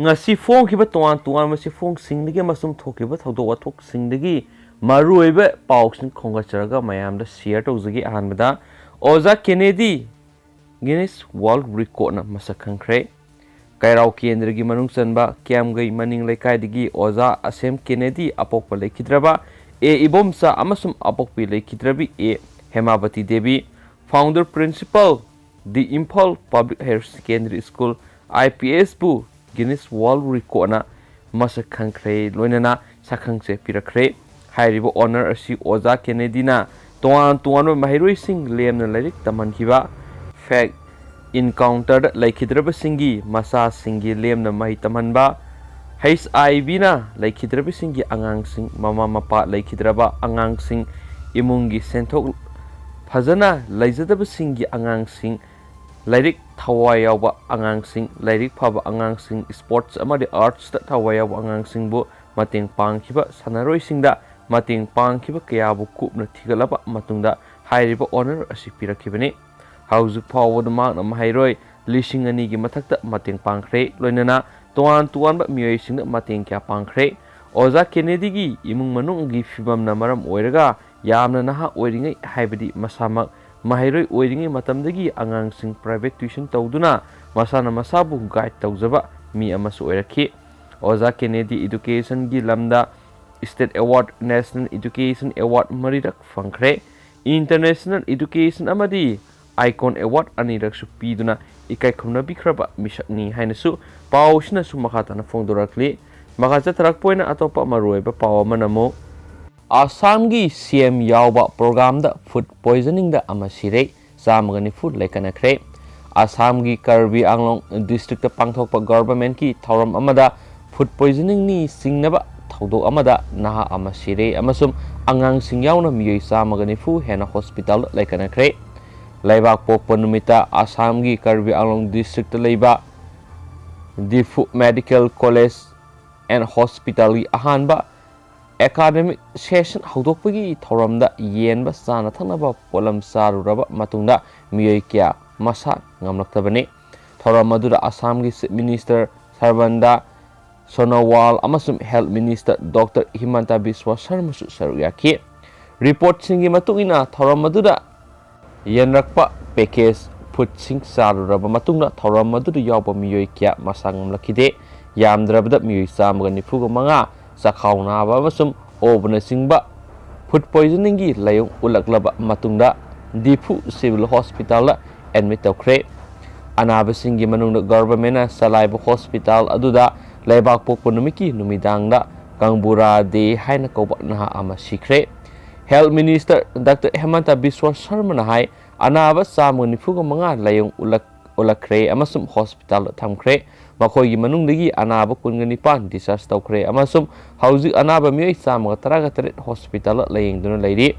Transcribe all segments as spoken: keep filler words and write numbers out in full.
ꯉꯁꯤ ꯐꯣꯡꯈꯤꯕ ꯇꯣꯉꯥꯟ ꯇꯣꯉꯥꯟꯕ ꯆꯦꯐꯣꯡꯁꯤꯡꯗꯒꯤ ꯑꯃꯁꯨꯡ ꯊꯣꯛꯈꯤꯕ ꯊꯧꯗꯣꯛ ꯋꯥꯊꯣꯛꯁꯤꯡꯗꯒꯤ ꯃꯔꯨꯑꯣꯏꯕ ꯄꯥꯎꯁꯤꯡ ꯈꯣꯝꯒꯠꯆꯔꯒ ꯃꯌꯥꯝꯗ ꯁꯤꯌꯔ ꯇꯧꯖꯒꯦ꯫ ꯑꯍꯥꯟꯕꯗ, ꯑꯣꯖꯥ ꯀꯦꯅꯦꯗꯤ ꯒꯤꯅꯤꯁ ꯋꯥꯔꯜ ꯔꯤꯀꯣꯔꯠꯅ ꯃꯁꯛ ꯈꯪꯈ꯭ꯔꯦ꯫ ꯀꯩꯔꯥꯎ ꯀꯦꯟꯗ꯭ꯔꯒꯤ ꯃꯅꯨꯡ ꯆꯟꯕ ꯀꯤꯌꯥꯝꯒꯩ ꯃꯅꯤꯡ ꯂꯩꯀꯥꯏꯗꯒꯤ ꯑꯣꯖꯥ ꯑꯁꯦꯝ ꯀꯦꯅꯦꯗꯤ ꯑꯄꯣꯛꯄ ꯂꯩꯈꯤꯗ꯭ꯔꯕ ꯑꯦ ꯏꯕꯣꯝꯆꯥ ꯑꯃꯁꯨꯡ ꯑꯄꯣꯛꯄꯤ ꯂꯩꯈꯤꯗ꯭ꯔꯕꯤ A Hemabati Devi, founder principal the Imphal public higher secondary school, I P ꯑꯦꯁꯄꯨ ꯒꯤꯅꯤꯁ ꯋꯥꯔꯜ ꯔꯤꯀꯣꯔꯠꯅ ꯃꯁꯛ ꯈꯪꯈ꯭ꯔꯦ, ꯂꯣꯏꯅꯅ ꯁꯛꯈꯪꯆꯦ ꯄꯤꯔꯛꯈ꯭ꯔꯦ꯫ ꯍꯥꯏꯔꯤꯕ ꯑꯣꯅꯔ ꯑꯁꯤ ꯑꯣꯖꯥ ꯀꯦꯅꯦꯗꯤꯅ ꯇꯣꯉꯥꯟ ꯇꯣꯉꯥꯟꯕ ꯃꯍꯩꯔꯣꯏꯁꯤꯡ ꯂꯦꯝꯅ ꯂꯥꯏꯔꯤꯛ ꯇꯝꯍꯟꯈꯤꯕ, ꯐꯦꯛ ꯏꯟꯀꯥꯎꯟꯇꯔꯗ ꯂꯩꯈꯤꯗ꯭ꯔꯕꯁꯤꯡꯒꯤ ꯃꯆꯥꯁꯤꯡꯒꯤ ꯂꯦꯝꯅ ꯃꯍꯩ ꯇꯝꯍꯟꯕ, ꯍꯩꯆ ꯑꯥꯏ ꯚꯤꯅ ꯂꯩꯈꯤꯗ꯭ꯔꯕꯁꯤꯡꯒꯤ ꯑꯉꯥꯡꯁꯤꯡ, ꯃꯃꯥ ꯃꯄꯥ ꯂꯩꯈꯤꯗ꯭ꯔꯕ ꯑꯉꯥꯡꯁꯤꯡ, ꯏꯃꯨꯡꯒꯤ ꯁꯦꯟꯊꯣꯛ ꯐꯖꯅ ꯂꯩꯖꯗꯕꯁꯤꯡꯒꯤ ꯑꯉꯥꯡꯁꯤꯡ, ꯂꯥꯏꯔꯤꯛ ꯊꯋꯥꯏ ꯌꯥꯎꯕ ꯑꯉꯥꯡꯁꯤꯡ, ꯂꯥꯏꯔꯤꯛ ꯐꯕ ꯑꯉꯥꯡꯁꯤꯡ, ꯁ꯭ꯄꯣꯔꯠꯁ ꯑꯃꯗꯤ ꯑꯥꯔꯠꯁꯇ ꯊꯋꯥꯏ ꯌꯥꯎꯕ ꯑꯉꯥꯡꯁꯤꯡꯕꯨ ꯃꯇꯦꯡ ꯄꯥꯡꯈꯤꯕ, ꯁꯥꯟꯅꯔꯣꯏꯁꯤꯡꯗ ꯃꯇꯦꯡ ꯄꯥꯡꯈꯤꯕ ꯀꯌꯥꯕꯨ ꯀꯨꯞꯅ ꯊꯤꯒꯠꯂꯕ ꯃꯇꯨꯡꯗ ꯍꯥꯏꯔꯤꯕ ꯑꯣꯅꯔ ꯑꯁꯤ ꯄꯤꯔꯛꯈꯤꯕꯅꯤ꯫ ꯍꯧꯖꯤꯛ ꯐꯥꯎꯕꯗ ꯃꯍꯥꯛꯅ ꯃꯍꯩꯔꯣꯏ ꯂꯤꯁꯤꯡ ꯑꯅꯤꯒꯤ ꯃꯊꯛꯇ ꯃꯇꯦꯡ ꯄꯥꯡꯈ꯭ꯔꯦ, ꯂꯣꯏꯅꯅ ꯇꯣꯉꯥꯟ ꯇꯣꯉꯥꯟꯕ ꯃꯤꯑꯣꯏꯁꯤꯡꯗ ꯃꯇꯦꯡ ꯀꯌꯥ ꯄꯥꯡꯈ꯭ꯔꯦ꯫ ꯑꯣꯖꯥ ꯀꯦꯅꯦꯗꯤꯒꯤ ꯏꯃꯨꯡ ꯃꯅꯨꯡꯒꯤ ꯐꯤꯕꯝꯅ ꯃꯔꯝ ꯑꯣꯏꯔꯒ ꯌꯥꯝꯅ ꯅꯍꯥ ꯑꯣꯏꯔꯤꯉꯩ, ꯍꯥꯏꯕꯗꯤ ꯃꯁꯥꯃꯛ ꯃꯍꯩꯔꯣꯏ ꯑꯣꯏꯔꯤꯉꯩ ꯃꯇꯝꯗꯒꯤ ꯑꯉꯥꯡꯁꯤꯡ ꯄ꯭ꯔꯥꯏꯚꯦꯠ ꯇ꯭ꯌꯨꯁꯟ ꯇꯧꯗꯨꯅ ꯃꯁꯥꯅ ꯃꯁꯥꯕꯨ ꯒꯥꯏꯗ ꯇꯧꯖꯕ ꯃꯤ ꯑꯃꯁꯨ ꯑꯣꯏꯔꯛꯈꯤ꯫ ꯑꯣꯖꯥ ꯀꯦꯅꯦꯗꯤ ꯏꯗꯨꯀꯦꯁꯟꯒꯤ ꯂꯝꯗ state award, national education award ꯃꯔꯤꯔꯛ ꯐꯪꯈ꯭ꯔꯦ꯫ ꯏꯟꯇꯔꯅꯦꯁꯅꯦꯜ ꯏꯗꯨꯀꯦꯁꯟ ꯑꯃꯗꯤ ꯑꯥꯏꯀꯣꯟ ꯑꯦꯋꯥꯔꯗ ꯑꯅꯤꯔꯛꯁꯨ ꯄꯤꯗꯨꯅ ꯏꯀꯥꯏ ꯈꯨꯝꯅꯕꯤꯈ꯭ꯔꯕ ꯃꯤꯁꯛꯅꯤ ꯍꯥꯏꯅꯁꯨ ꯄꯥꯎꯁꯤꯅꯁꯨ ꯃꯈꯥ ꯇꯥꯅ ꯐꯣꯡꯗꯣꯔꯛꯂꯤ꯫ ꯃꯈꯥ ꯆꯠꯊꯔꯛꯄ ꯑꯣꯏꯅ ꯑꯇꯣꯞꯄ ꯃꯔꯨꯑꯣꯏꯕ ꯄꯥꯎ ꯑꯃꯅ ꯑꯃꯨꯛ ꯑꯁꯥꯝꯒꯤ ꯁꯤ ꯑꯦꯝ ꯌꯥꯎꯕ ꯄ꯭ꯔꯣꯒ꯭ꯔꯥꯝꯗ ꯐꯨꯗ ꯄꯣꯏꯖꯅꯤꯡꯗ ꯑꯃ ꯁꯤꯔꯦ, ꯆꯥꯝꯃꯒ ꯅꯤꯐꯨ ꯂꯩꯀꯠꯅꯈ꯭ꯔꯦ꯫ ꯑꯁꯥꯝꯒꯤ ꯀꯔꯕꯤ ꯑꯪꯂꯣꯡ ꯗꯤꯁꯇ꯭ꯔꯤꯛꯇ ꯄꯥꯡꯊꯣꯛꯄ ꯒꯚꯔꯟꯃꯦꯟꯠꯀꯤ ꯊꯧꯔꯝ ꯑꯃꯗ ꯐꯨꯗ ꯄꯣꯏꯖꯅꯤꯡꯅꯤ ꯆꯤꯡꯅꯕ ꯊꯧꯗꯣꯛ ꯑꯃꯗ ꯅꯍꯥ ꯑꯃ ꯁꯤꯔꯦ ꯑꯃꯁꯨꯡ ꯑꯉꯥꯡꯁꯤꯡ ꯌꯥꯎꯅ ꯃꯤꯑꯣꯏ ꯆꯥꯝꯃꯒ ꯅꯤꯐꯨ ꯍꯦꯟꯅ ꯍꯣꯁꯄꯤꯇꯥꯜꯗ ꯂꯩꯀꯠꯅꯈ꯭ꯔꯦ꯫ ꯂꯩꯕꯥꯛ ꯄꯣꯛꯄ ꯅꯨꯃꯤꯠꯇ ꯑꯁꯥꯝꯒꯤ ꯀꯔꯕꯤ ꯑꯪꯂꯣꯡ ꯗꯤꯁꯇ꯭ꯔꯤꯛꯇ ꯂꯩꯕ ꯗꯤꯐꯨ ꯃꯦꯗꯤꯀꯦꯜ ꯀꯣꯂꯦꯖ ꯑꯦꯟ ꯍꯣꯁꯄꯤꯇꯥꯜꯒꯤ ꯑꯍꯥꯟꯕ ꯑꯦꯀꯥꯗꯃꯤꯛ ꯁꯦꯁꯟ ꯍꯧꯗꯣꯛꯄꯒꯤ ꯊꯧꯔꯝꯗ ꯌꯦꯟꯕ ꯆꯥꯅ ꯊꯛꯅꯕ ꯄꯣꯠꯂꯝ ꯆꯥꯔꯨꯔꯕ ꯃꯇꯨꯡꯗ ꯃꯤꯑꯣꯏ ꯀꯌꯥ ꯃꯁꯥ ꯉꯝꯂꯛꯇꯕꯅꯤ꯫ ꯊꯧꯔꯝ ꯑꯗꯨꯗ ꯑꯁꯥꯝꯒꯤ ꯆꯤꯐ ꯃꯤꯅꯤꯁꯇꯔ ꯁꯔꯕꯟꯗꯥ ꯁꯣꯅꯣꯋꯥꯜ ꯑꯃꯁꯨꯡ Health Minister Doctor ꯍꯤꯃꯟꯇ ꯕꯤꯁ꯭ꯋ ꯁꯔꯃꯁꯨ ꯁꯔꯨꯛ ꯌꯥꯈꯤ꯫ ꯔꯤꯄꯣꯔꯠꯁꯤꯡꯒꯤ ꯃꯇꯨꯡ ꯏꯟꯅ, ꯊꯧꯔꯝ ꯑꯗꯨꯗ ꯌꯦꯟꯔꯛꯄ ꯄꯦꯀꯦꯖ ꯐꯨꯗꯁꯤꯡ ꯆꯥꯔꯨꯔꯕ ꯃꯇꯨꯡꯗ, ꯊꯧꯔꯝ ꯑꯗꯨꯗ ꯌꯥꯎꯕ ꯃꯤꯑꯣꯏ ꯀꯌꯥ ꯃꯁꯥ ꯉꯝꯂꯛꯈꯤꯗꯦ꯫ ꯌꯥꯝꯗ꯭ꯔꯕꯗ ꯃꯤꯑꯣꯏ ꯆꯥꯝꯃꯒ ꯅꯤꯐꯨꯒ ꯃꯉꯥ ꯆꯈꯥꯎ ꯅꯥꯕ ꯑꯃꯁꯨꯡ ꯑꯣꯕꯅꯆꯤꯡꯕ ꯐꯨꯗ ꯄꯣꯏꯖꯅꯤꯡꯒꯤ ꯂꯥꯏꯑꯣꯡ ꯎꯠꯂꯛꯂꯕ ꯃꯇꯨꯡꯗ, ꯗꯤꯐꯨ ꯁꯤꯚꯤꯜ ꯍꯣꯁꯄꯤꯇꯥꯜꯗ ꯑꯦꯗꯃꯤꯠ ꯇꯧꯈ꯭ꯔꯦ꯫ ꯑꯅꯥꯕꯁꯤꯡꯒꯤ ꯃꯅꯨꯡꯗ ꯒꯚꯔꯟꯃꯦꯟꯠꯅ ꯆꯂꯥꯏꯕ ꯍꯣꯁꯄꯤꯇꯥꯜ ꯑꯗꯨꯗ ꯂꯩꯕꯥꯛ ꯄꯣꯛꯄ ꯅꯨꯃꯤꯠꯀꯤ ꯅꯨꯃꯤꯗꯥꯡꯗ ꯀꯪꯕꯨꯔꯥ ꯗꯦ ꯍꯥꯏꯅ ꯀꯧꯕ ꯅꯍꯥ ꯑꯃ ꯁꯤꯈ꯭ꯔꯦ꯫ Health Minister Doctor ꯍꯦꯃꯟꯇ ꯕꯤꯁ꯭ꯋ ꯁꯔꯃꯅ ꯍꯥꯏ, ꯑꯅꯥꯕ ꯆꯥꯝꯃꯒ ꯅꯤꯐꯨꯒ ꯃꯉꯥ ꯂꯥꯏꯑꯣꯡ ꯎꯠꯂꯛ-, ꯎꯠꯂꯛꯈ꯭ꯔꯦ ꯑꯃꯁꯨꯡ ꯍꯣꯁꯄꯤꯇꯥꯜꯗ ꯊꯝꯈ꯭ꯔꯦ꯫ ꯃꯈꯣꯏꯒꯤ ꯃꯅꯨꯡꯗꯒꯤ ꯑꯅꯥꯕ ꯀꯨꯟꯒ ꯅꯤꯄꯥꯟ discharge ꯇꯧꯈ꯭ꯔꯦ ꯑꯃꯁꯨꯡ ꯍꯧꯖꯤꯛ ꯑꯅꯥꯕ ꯃꯤꯑꯣꯏ ꯆꯥꯝꯃꯒ ꯇꯔꯥꯒ ꯇꯔꯦꯠ ꯍꯣꯁꯄꯤꯇꯥꯜꯗ ꯂꯥꯌꯦꯡꯗꯨꯅ ꯂꯩꯔꯤ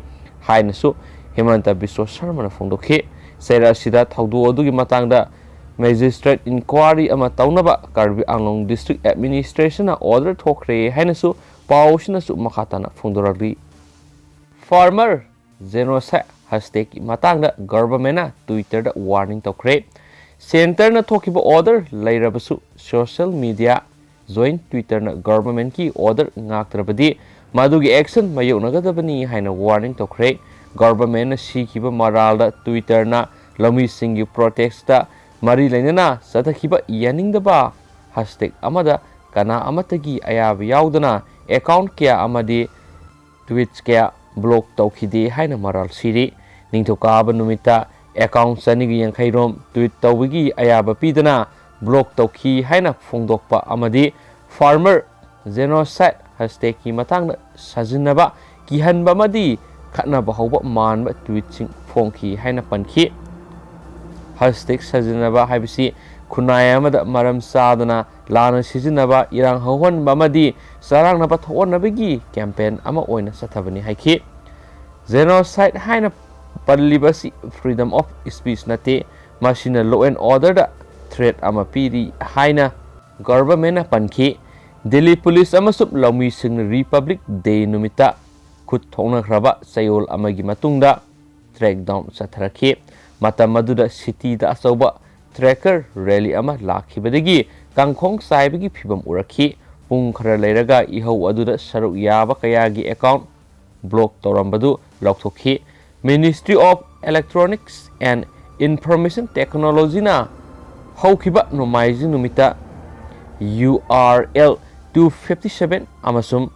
ꯍꯥꯏꯅꯁꯨ ꯍꯦꯃꯟꯇ ꯕꯤꯁ꯭ꯋ ꯁꯔꯃꯅ ꯐꯣꯡꯗꯣꯛꯈꯤ꯫ ꯆꯩꯔꯛ ꯑꯁꯤꯗ ꯊꯧꯗꯣꯛ ꯑꯗꯨꯒꯤ ꯃꯇꯥꯡꯗ ꯃꯦꯖꯤꯁꯇ꯭ꯔꯦꯠ ꯏꯟꯀ꯭ꯋꯥꯔꯤ ꯑꯃ ꯇꯧꯅꯕ ꯀꯥꯔꯕꯤ ꯑꯪꯂꯣꯡ ꯗꯤꯁꯇ꯭ꯔꯤꯛ ꯑꯦꯗꯃꯤꯅꯤꯁꯇ꯭ꯔꯦꯁꯟꯅ ꯑꯣꯔꯗꯔ ꯊꯣꯛꯈ꯭ꯔꯦ ꯍꯥꯏꯅꯁꯨ ꯄꯥꯎ ꯑꯁꯤꯅꯁꯨ ꯃꯈꯥ ꯇꯥꯅ ꯐꯣꯡꯗꯣꯔꯛꯂꯤ꯫ Farmer Genocide ꯍꯦꯁꯇꯦꯒꯀꯤ ꯃꯇꯥꯡꯗ ꯒꯚꯔꯟꯃꯦꯟꯠꯅ ꯇ꯭ꯋꯤꯇꯔꯗ ꯋꯥꯔꯅꯤꯡ ꯇꯧꯈ꯭ꯔꯦ꯫ ꯁꯦꯟꯇꯔꯅ ꯊꯣꯛꯈꯤꯕ ꯑꯣꯔꯗꯔ ꯂꯩꯔꯕꯁꯨ ꯁꯣꯁꯤꯌꯦꯜ ꯃꯤꯗꯤꯌꯥ ꯖꯣꯏꯟꯠ ꯇ꯭ꯋꯤꯇꯔꯅ ꯒꯚꯔꯟꯃꯦꯟꯠꯀꯤ ꯑꯣꯔꯗꯔ ꯉꯥꯛꯇ꯭ꯔꯕꯗꯤ ꯃꯗꯨꯒꯤ ꯑꯦꯛꯁꯟ ꯃꯥꯌꯣꯛꯅꯒꯗꯕꯅꯤ ꯍꯥꯏꯅ ꯋꯥꯔꯅꯤꯡ ꯇꯧꯈ꯭ꯔꯦ꯫ ꯒꯚꯔꯟꯃꯦꯟꯠꯅ ꯁꯤꯈꯤꯕ ꯃꯔꯥꯜꯗ ꯇ꯭ꯋꯤꯇꯔꯅ ꯂꯧꯃꯤꯁꯤꯡꯒꯤ ꯄ꯭ꯔꯣꯇꯦꯁꯇ ꯃꯔꯤ ꯂꯩꯅꯅ ꯆꯠꯊꯈꯤꯕ ꯌꯥꯅꯤꯡꯗꯕ ꯍꯦꯁꯇꯦꯒ ꯑꯃꯗ ꯀꯅꯥ ꯑꯃꯠꯇꯒꯤ ꯑꯌꯥꯕ ꯌꯥꯎꯗꯅ ꯑꯦꯀꯥꯎꯟꯠ ꯀꯌꯥ ꯑꯃꯗꯤ ꯇ꯭ꯋꯤꯠꯁ ꯀꯌꯥ ꯕ꯭ꯂꯣꯛ ꯇꯧꯈꯤꯗꯦ ꯍꯥꯏꯅ ꯃꯔꯥꯜ ꯁꯤꯔꯤ꯫ ꯅꯤꯡꯊꯧꯀꯥꯕ ꯅꯨꯃꯤꯠꯇ ꯑꯦꯀꯥꯎꯟꯠ ꯆꯅꯤꯒ ꯌꯥꯡꯈꯩ ꯔꯣꯝ ꯇ꯭ꯋꯤꯠ ꯇꯧꯕꯒꯤ ꯑꯌꯥꯕ ꯄꯤꯗꯅ ꯕ꯭ꯂꯣꯛ ꯇꯧꯈꯤ ꯍꯥꯏꯅ ꯐꯣꯡꯗꯣꯛꯄ ꯑꯃꯗꯤ Farmer Genocide ꯍꯦꯁꯇꯦꯒꯀꯤ ꯃꯇꯥꯡꯗ ꯁꯥꯖꯤꯟꯅꯕ, ꯀꯤꯍꯟꯕ ꯑꯃꯗꯤ ꯈꯠꯅꯕ ꯍꯧꯕ ꯃꯥꯟꯕ ꯇ꯭ꯋꯤꯠꯁꯤꯡ ꯐꯣꯡꯈꯤ ꯍꯥꯏꯅ ꯄꯟꯈꯤ꯫ ꯍꯦꯁꯇꯦꯒ ꯁꯥꯖꯤꯟꯅꯕ ꯍꯥꯏꯕꯁꯤ ꯈꯨꯟꯅꯥꯏ ꯑꯃꯗ ꯃꯔꯝ ꯆꯥꯗꯅ ꯂꯥꯟꯅ ꯁꯤꯖꯤꯟꯅꯕ, ꯏꯔꯥꯡ ꯍꯧꯍꯟꯕ ꯑꯃꯗꯤ ꯆꯔꯥꯡꯅꯕ ꯊꯣꯛꯍꯟꯅꯕꯒꯤ ꯀꯦꯝꯄꯦꯟ ꯑꯃ ꯑꯣꯏꯅ ꯆꯠꯊꯕꯅꯤ ꯍꯥꯏꯈꯤ꯫ Genocide ꯍꯥꯏꯅ ꯄꯜꯂꯤꯕ ꯑꯁꯤ freedom of speech ꯅꯠꯇꯦ, ꯃꯁꯤꯅ law and order the threat ꯑꯃ ꯄꯤꯔꯤ ꯍꯥꯏꯅ ꯒꯚꯔꯟꯃꯦꯟꯠꯅ ꯄꯟꯈꯤ꯫ ꯗꯤꯜꯂꯤ ꯄꯨꯂꯤꯁ ꯑꯃꯁꯨꯡ ꯂꯧꯃꯤꯁꯤꯡꯅ Republic Day ꯅꯨꯃꯤꯠꯇ ꯈꯨꯠ ꯊꯣꯛꯅꯈ꯭ꯔꯕ ꯆꯌꯣꯜ ꯑꯃꯒꯤ ꯃꯇꯨꯡꯗ crackdown ꯆꯠꯊꯔꯛꯈꯤ꯫ ꯃꯇꯝ ꯑꯗꯨꯗ ꯁꯤꯇꯤꯗ ꯑꯆꯧꯕ ꯇ꯭ꯔꯦꯛꯇꯔ ꯔꯦꯂꯤ ꯑꯃ ꯂꯥꯛꯈꯤꯕꯗꯒꯤ ꯀꯥꯡꯈꯣꯡ ꯆꯥꯏꯕꯒꯤ ꯐꯤꯚꯝ ꯎꯔꯛꯈꯤ꯫ ꯄꯨꯡ ꯈꯔ ꯂꯩꯔꯒ ꯏꯍꯧ ꯑꯗꯨꯗ ꯁꯔꯨꯛ ꯌꯥꯕ ꯀꯌꯥꯒꯤ ꯑꯦꯀꯥꯎꯟ ꯕ꯭ꯂꯣꯛ ꯇꯧꯔꯝꯕꯗꯨ ꯂꯧꯊꯣꯛꯈꯤ꯫ Ministry of Electronics and Information Technologyꯅ ꯍꯧꯈꯤꯕ ꯅꯣꯡꯃꯥꯏꯖꯤꯡ ꯅꯨꯃꯤꯠꯇ U R L two fifty seven ꯑꯃꯁꯨꯡ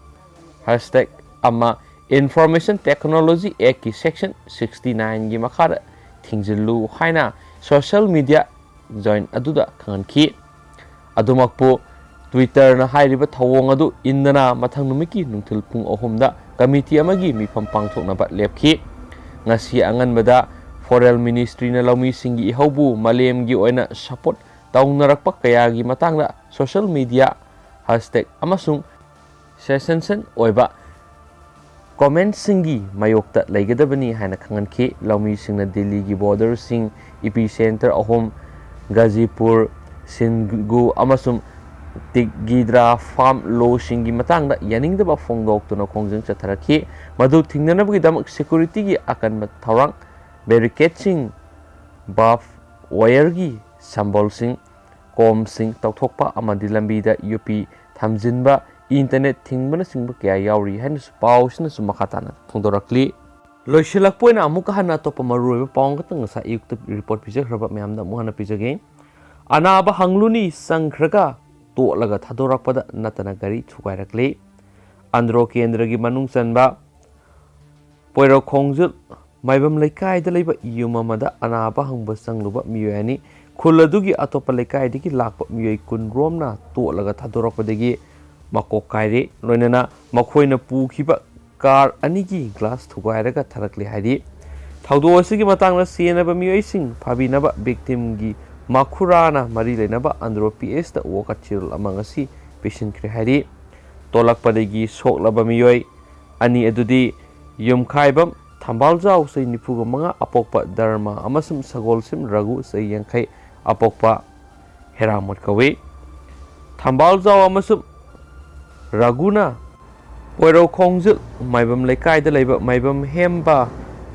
hashtag ꯑꯃ Information Technology Actꯀꯤ Section sixty nineꯒꯤ ꯃꯈꯥꯗ ꯊꯤꯡꯖꯤꯜꯂꯨ ꯍꯥꯏꯅ social media giant ꯑꯗꯨꯗ ꯈꯪꯍꯟꯈꯤ꯫ ꯑꯗꯨꯃꯛꯄꯨ Twitterꯅ ꯍꯥꯏꯔꯤꯕ ꯊꯧꯑꯣꯡ ꯑꯗꯨ ꯏꯟꯗꯅ ꯃꯊꯪ ꯅꯨꯃꯤꯠꯀꯤ ꯅꯨꯡꯊꯤꯜ ꯄꯨꯡ ꯑꯍꯨꯝꯗ ꯀꯃꯤꯇꯤ ꯑꯃꯒꯤ ꯃꯤꯐꯝ ꯄꯥꯡꯊꯣꯛꯅꯕ ꯂꯦꯞꯈꯤ꯫ ꯉꯁꯤ ꯑꯉꯟꯕꯗ Foreign Ministryꯅ ꯂꯧꯃꯤꯁꯤꯡꯒꯤ ꯏꯍꯧꯕꯨ ꯃꯥꯂꯦꯝꯒꯤ ꯑꯣꯏꯅ support ꯇꯧꯅꯔꯛꯄ ꯀꯌꯥꯒꯤ ꯃꯇꯥꯡꯗ social media hashtag ꯑꯃꯁꯨꯡ sensational ꯑꯣꯏꯕ commentꯁꯤꯡꯒꯤ ꯃꯥꯌꯣꯛꯇ ꯂꯩꯒꯗꯕꯅꯤ ꯍꯥꯏꯅ ꯈꯪꯍꯟꯈꯤ꯫ ꯂꯧꯃꯤꯁꯤꯡꯅ ꯗꯤꯜꯂꯤꯒꯤ borderꯁꯤꯡ, epicentre ꯑꯍꯨꯝ, ꯒꯥꯖꯤꯄꯨꯔ, ꯁꯤꯟꯒꯨ ꯑꯃꯁꯨꯡ ꯇꯤꯒꯤꯗ꯭ꯔꯥ farm lawꯁꯤꯡꯒꯤ ꯃꯇꯥꯡꯗ ꯌꯥꯅꯤꯡꯗꯕ ꯐꯣꯡꯗꯣꯛꯇꯨꯅ ꯈꯣꯡꯖꯪ ꯆꯠꯊꯔꯛꯈꯤ꯫ ꯃꯗꯨ ꯊꯤꯡꯅꯅꯕꯒꯤꯗꯃꯛ securityꯒꯤ ꯑꯀꯟꯕ ꯊꯧꯔꯥꯡ, barricadeꯁꯤꯡ, barbed wireꯒꯤ ꯁꯝꯕꯜꯁꯤꯡ, ꯀꯣꯝꯁꯤꯡ ꯇꯧꯊꯣꯛꯄ ꯑꯃꯗꯤ ꯂꯝꯕꯤꯗ ꯌꯣꯠꯄꯤ ꯊꯝꯖꯤꯟꯕ, internet ꯊꯤꯡꯕꯅꯆꯤꯡꯕ ꯀꯌꯥ ꯌꯥꯎꯔꯤ ꯍꯥꯏꯅꯁꯨ ꯄꯥꯎꯁꯤꯅꯁꯨ ꯃꯈꯥ ꯇꯥꯅ ꯐꯣꯡꯗꯣꯔꯛꯂꯤ꯫ ꯂꯣꯏꯁꯤꯜꯂꯛꯄ ꯑꯣꯏꯅ ꯑꯃꯨꯛꯀ ꯍꯟꯅ ꯑꯇꯣꯞꯄ ꯃꯔꯨꯑꯣꯏꯕ ꯄꯥꯎ ꯑꯃꯈꯛꯇꯪ ꯉꯁꯥꯏ ꯑꯌꯨꯛꯇ report ꯄꯤꯖꯈ꯭ꯔꯕ ꯃꯌꯥꯝꯗ ꯑꯃꯨꯛ ꯍꯟꯅ ꯄꯤꯖꯒꯦ꯫ ꯑꯅꯥꯕ ꯍꯪꯂꯨꯅꯤ ꯆꯪꯈ꯭ꯔꯒ ꯇꯣꯠꯂꯒ ꯊꯥꯗꯣꯔꯛꯄꯗ ꯅꯠꯇꯅ ꯒꯥꯔꯤ ꯊꯨꯒꯥꯏꯔꯛꯂꯤ꯫ ꯑꯟꯗ꯭ꯔꯣ ꯀꯦꯟꯗ꯭ꯔꯒꯤ ꯃꯅꯨꯡ ꯆꯟꯕ ꯄꯣꯏꯔꯧꯈꯣꯡꯖꯨꯜ ꯃꯥꯏꯕꯝ ꯂꯩꯀꯥꯏꯗ ꯂꯩꯕ ꯌꯨꯝ ꯑꯃꯗ ꯑꯅꯥꯕ ꯍꯪꯕ ꯆꯪꯂꯨꯕ ꯃꯤꯑꯣꯏ ꯑꯅꯤ ꯈꯨꯜ ꯑꯗꯨꯒꯤ ꯑꯇꯣꯞꯄ ꯂꯩꯀꯥꯏꯗꯒꯤ ꯂꯥꯛꯄ ꯃꯤꯑꯣꯏ ꯀꯨꯟꯔꯣꯝꯅ ꯇꯣꯠꯂꯒ ꯊꯥꯗꯣꯔꯛꯄꯗꯒꯤ ꯃꯀꯣꯛ ꯀꯥꯏꯔꯦ꯫ ꯂꯣꯏꯅꯅ ꯃꯈꯣꯏꯅ ꯄꯨꯈꯤꯕ car ꯑꯅꯤꯒꯤ glass ꯊꯨꯒꯥꯏꯔꯒ ꯊꯥꯔꯛꯂꯦ ꯍꯥꯏꯔꯤ꯫ ꯊꯧꯗꯣꯛ ꯑꯁꯤꯒꯤ ꯃꯇꯥꯡꯗ ꯆꯦꯟꯅꯕ ꯃꯤꯑꯣꯏꯁꯤꯡ ꯐꯥꯕꯤꯅꯕ victimꯒꯤ ꯃꯈꯨꯔꯥꯅ ꯃꯔꯤ ꯂꯩꯅꯕ ꯑꯟꯗ꯭ꯔꯣ P Hꯇ ꯋꯥꯀꯠ ꯆꯦꯔꯣꯜ ꯑꯃ ꯉꯁꯤ ꯄꯤꯁꯤꯟꯈ꯭ꯔꯦ ꯍꯥꯏꯔꯤ꯫ ꯇꯣꯂꯛꯄꯗꯒꯤ ꯁꯣꯛꯂꯕ ꯃꯤꯑꯣꯏ ꯑꯅꯤ ꯑꯗꯨꯗꯤ ꯌꯨꯝꯈꯥꯏꯕꯝ ꯊꯝꯕꯥꯜꯖꯥꯎ ꯆꯍꯤ ꯅꯤꯐꯨꯒ ꯃꯉꯥ ꯑꯄꯣꯛꯄ ꯙꯔꯃ ꯑꯃꯁꯨꯡ ꯁꯒꯣꯜꯁꯦꯝ ꯔꯘꯨ ꯆꯍꯤ ꯌꯥꯡꯈꯩ ꯑꯄꯣꯛꯄ ꯍꯦꯔꯥꯃꯣꯠ ꯀꯧꯏ꯫ ꯊꯝꯕꯥꯜꯖꯥꯎ ꯑꯃꯁꯨꯡ ꯔꯘꯨꯅ ꯄꯣꯏꯔꯧꯈꯣꯡꯖꯤꯜ ꯃꯥꯏꯕꯝ ꯂꯩꯀꯥꯏꯗ ꯂꯩꯕ ꯃꯥꯏꯕꯝ ꯍꯦꯝꯕ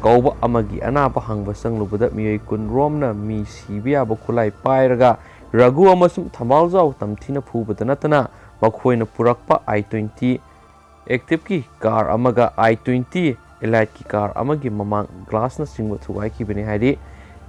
ꯀꯧꯕ ꯑꯃꯒꯤ ꯑꯅꯥꯕ ꯍꯪꯕ ꯆꯪꯂꯨꯕꯗ ꯃꯤꯑꯣꯏ ꯀꯨꯟꯔꯣꯝꯅ ꯃꯤ ꯁꯤꯕ ꯌꯥꯕ ꯈꯨꯠꯂꯥꯏ ꯄꯥꯏꯔꯒ ꯔꯘꯨ ꯑꯃꯁꯨꯡ ꯊꯝꯕꯥꯜꯖꯥꯎ ꯇꯝꯊꯤꯅ ꯐꯨꯕꯗ ꯅꯠꯇꯅ ꯃꯈꯣꯏꯅ ꯄꯨꯔꯛꯄ ꯑꯥꯏ ꯇ꯭ꯋꯦꯟꯇꯤ ꯑꯦꯛꯇꯤꯚꯀꯤ ꯀꯥꯔ ꯑꯃꯒ ꯑꯥꯏ ꯇ꯭ꯋꯦꯟꯇꯤ ꯑꯦꯂꯥꯏꯠꯀꯤ ꯀꯥꯔ ꯑꯃꯒꯤ ꯃꯃꯥꯡ ꯒ꯭ꯂꯥꯁꯅꯆꯤꯡꯕ ꯊꯨꯒꯥꯏꯈꯤꯕꯅꯤ ꯍꯥꯏꯔꯤ꯫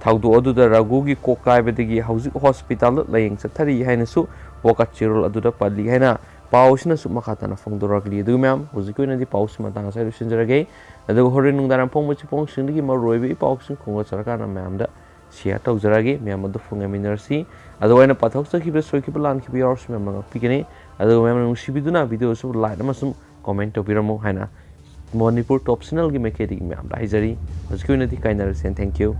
ꯊꯧꯗꯣꯛ ꯑꯗꯨꯗ ꯔꯘꯨꯒꯤ ꯀꯣꯛ ꯀꯥꯏꯕꯗꯒꯤ ꯍꯧꯖꯤꯛ ꯍꯣꯁꯄꯤꯇꯥꯜꯗ ꯂꯥꯌꯦꯡ ꯆꯠꯊꯔꯤ ꯍꯥꯏꯅꯁꯨ ꯋꯥꯀꯠ ꯆꯦꯔꯣꯜ ꯑꯗꯨꯗ ꯄꯜꯂꯤ ꯍꯥꯏꯅ ꯄꯥꯎ ꯑꯁꯤꯅꯁꯨ ꯃꯈꯥ ꯇꯥꯅ ꯐꯣꯡꯗꯣꯔꯛꯂꯤ꯫ ꯑꯗꯨꯒ ꯃꯌꯥꯝ, ꯍꯧꯖꯤꯛꯀꯤ ꯑꯣꯏꯅꯗꯤ ꯄꯥꯎꯁꯤ ꯃꯇꯥꯡ ꯑꯁꯤꯗ ꯂꯣꯏꯁꯤꯟꯖꯔꯒꯦ꯫ ꯑꯗꯨꯒ ꯍꯣꯔꯦꯟ ꯅꯨꯡꯗꯥꯡ ꯐꯣꯡꯕ ꯆꯦꯐꯣꯡꯁꯤꯡꯗꯒꯤ ꯃꯔꯨꯑꯣꯏꯕ ꯏ ꯄꯥꯎꯁꯤꯡ ꯈꯣꯝꯒꯠꯆꯔꯀꯥꯟꯗ ꯃꯌꯥꯝꯗ ꯁꯤꯌꯔ ꯇꯧꯖꯔꯛꯑꯒꯦ꯫ ꯃꯌꯥꯝ ꯑꯗꯨ ꯐꯣꯡꯌꯥꯃꯤꯟꯅꯔꯁꯤ꯫ ꯑꯗꯨꯒ ꯑꯩꯅ ꯄꯥꯊꯣꯛꯆꯈꯤꯕ ꯁꯣꯏꯈꯤꯕ ꯂꯥꯟꯈꯤꯕ ꯌꯥꯎꯔꯁꯨ ꯃꯌꯥꯝꯅ ꯉꯥꯛꯄꯤꯒꯅꯤ꯫ ꯑꯗꯨꯒ ꯃꯌꯥꯝꯅ ꯅꯨꯡꯁꯤꯕꯤꯗꯨꯅ ꯚꯤꯗꯤꯑꯣ ꯑꯁꯤꯕꯨ ꯂꯥꯏꯛ ꯑꯃꯁꯨꯡ ꯀꯣꯃꯦꯟ ꯇꯧꯕꯤꯔꯝꯃꯨ ꯍꯥꯏꯅ ꯃꯅꯤꯄꯨꯔ ꯇꯣꯞ ꯆꯦꯅꯦꯜꯒꯤ ꯃꯥꯏꯀꯩꯗꯒꯤ ꯃꯌꯥꯝꯗ ꯍꯥꯏꯖꯔꯤ꯫ ꯍꯧꯖꯤꯛꯀꯤ ꯑꯣꯏꯅꯗꯤ ꯀꯥꯏꯅꯔꯁꯦ꯫ Thank you꯫